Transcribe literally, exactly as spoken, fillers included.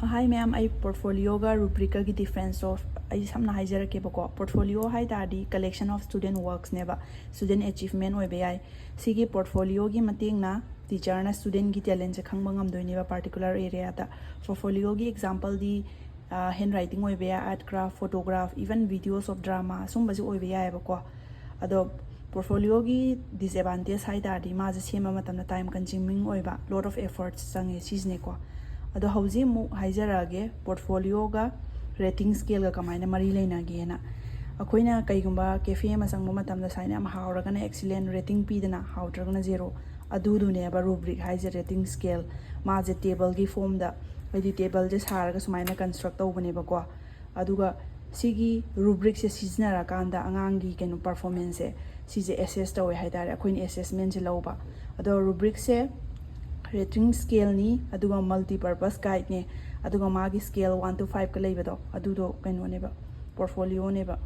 Hi ma'am, ꯑꯩ portfolioꯒ rubricꯀꯒꯤ differenceꯇꯣ ꯑꯩ ꯁꯝꯅ ꯍꯥꯏꯖꯔꯛꯀꯦꯕꯀꯣ꯫ Portfolio ꯍꯥꯏ ꯇꯥꯔꯗꯤ collection of student worksꯅꯦꯕ, student achievement ꯑꯣꯏꯕ ꯌꯥꯏ꯫ ꯁꯤꯒꯤ portfolioꯒꯤ ꯃꯇꯦꯡꯅ teacherꯅ studentꯀꯤ talentꯁꯦ ꯈꯪꯕ ꯉꯝꯗꯣꯏꯅꯦꯕ particular areaꯗ꯫ Portfolioꯒꯤ exampleꯗꯤ handwriting ꯑꯣꯏꯕ ꯌꯥꯏ, art craft, photograph, even videos of drama, ꯁꯨꯝꯕꯁꯨ ꯑꯣꯏꯕ ꯌꯥꯏꯑꯕꯀꯣ꯫ ꯑꯗꯣ portfolioꯒꯤ disadvantage ꯍꯥꯏ ꯇꯥꯔꯗꯤ ꯃꯥꯁꯦ ꯁꯦꯝꯕ ꯃꯇꯝꯗ time consuming ꯑꯣꯏꯕ, lot of efforts ꯆꯪꯉꯦ, ꯁꯤꯁꯤꯅꯦꯀꯣ꯫ ꯑꯗꯣ ꯍꯧꯖꯤꯛ ꯑꯃꯨꯛ ꯍꯥꯏꯖꯔꯛꯑꯒꯦ portfolioꯒ rating scaleꯒ ꯀꯃꯥꯏꯅ ꯃꯔꯤ ꯂꯩꯅꯒꯦꯅ꯫ ꯑꯩꯈꯣꯏꯅ ꯀꯩꯒꯨꯝꯕ cafe ꯑꯃ ꯆꯪꯕ ꯃꯇꯝꯗ ꯁꯨꯃꯥꯏꯅ ꯌꯥꯝ ꯍꯥꯎꯔꯒꯅ excellent rating ꯄꯤꯗꯅ, ꯍꯥꯎꯇ꯭ꯔꯒꯅ zero꯫ ꯑꯗꯨꯗꯨꯅꯦꯕ rubric ꯍꯥꯏꯁꯦ, rating scale꯫ ꯃꯥꯁꯦ tableꯒꯤ formꯗ, ꯍꯥꯏꯗꯤ tableꯁꯦ ꯁꯥꯔꯒ ꯁꯨꯃꯥꯏꯅ construct ꯇꯧꯕꯅꯦꯕꯀꯣ꯫ ꯑꯗꯨꯒ ꯁꯤꯒꯤ rubricꯁꯦ ꯁꯤꯖꯤꯟꯅꯔꯀꯥꯟꯗ ꯑꯉꯥꯡꯒꯤ ꯀꯩꯅꯣ performanceꯁꯦ, ꯁꯤꯁꯦ assess ꯇꯧꯋꯦ ꯍꯥꯏꯇꯥꯔꯦ, ꯑꯩꯈꯣꯏꯅ assessmentꯁꯦ ꯂꯧꯕ꯫ ꯑꯗꯣ rubricꯁꯦ rating scaleꯅꯤ, ꯑꯗꯨꯒ multipurpose guideꯅꯦ, ꯑꯗꯨꯒ ꯃꯥꯒꯤ scale one to fiveꯀ ꯂꯩꯕꯗꯣ, ꯑꯗꯨꯗꯣ ꯀꯩꯅꯣꯅꯦꯕ, portfolioꯅꯦꯕ꯫